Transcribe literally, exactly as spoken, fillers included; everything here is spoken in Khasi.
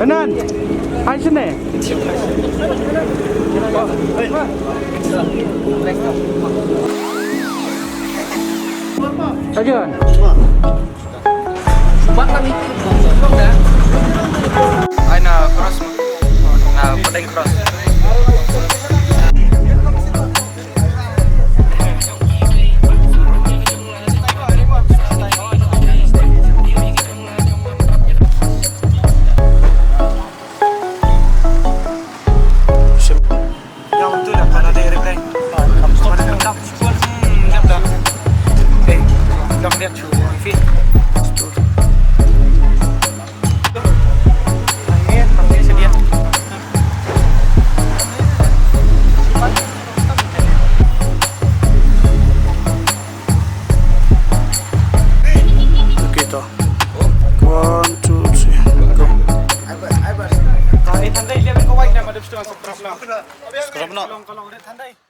Nan, hai sini. Agian. Ai na cross. Na pedeng cross. Okay, to. One, two, three, go. Scrub na.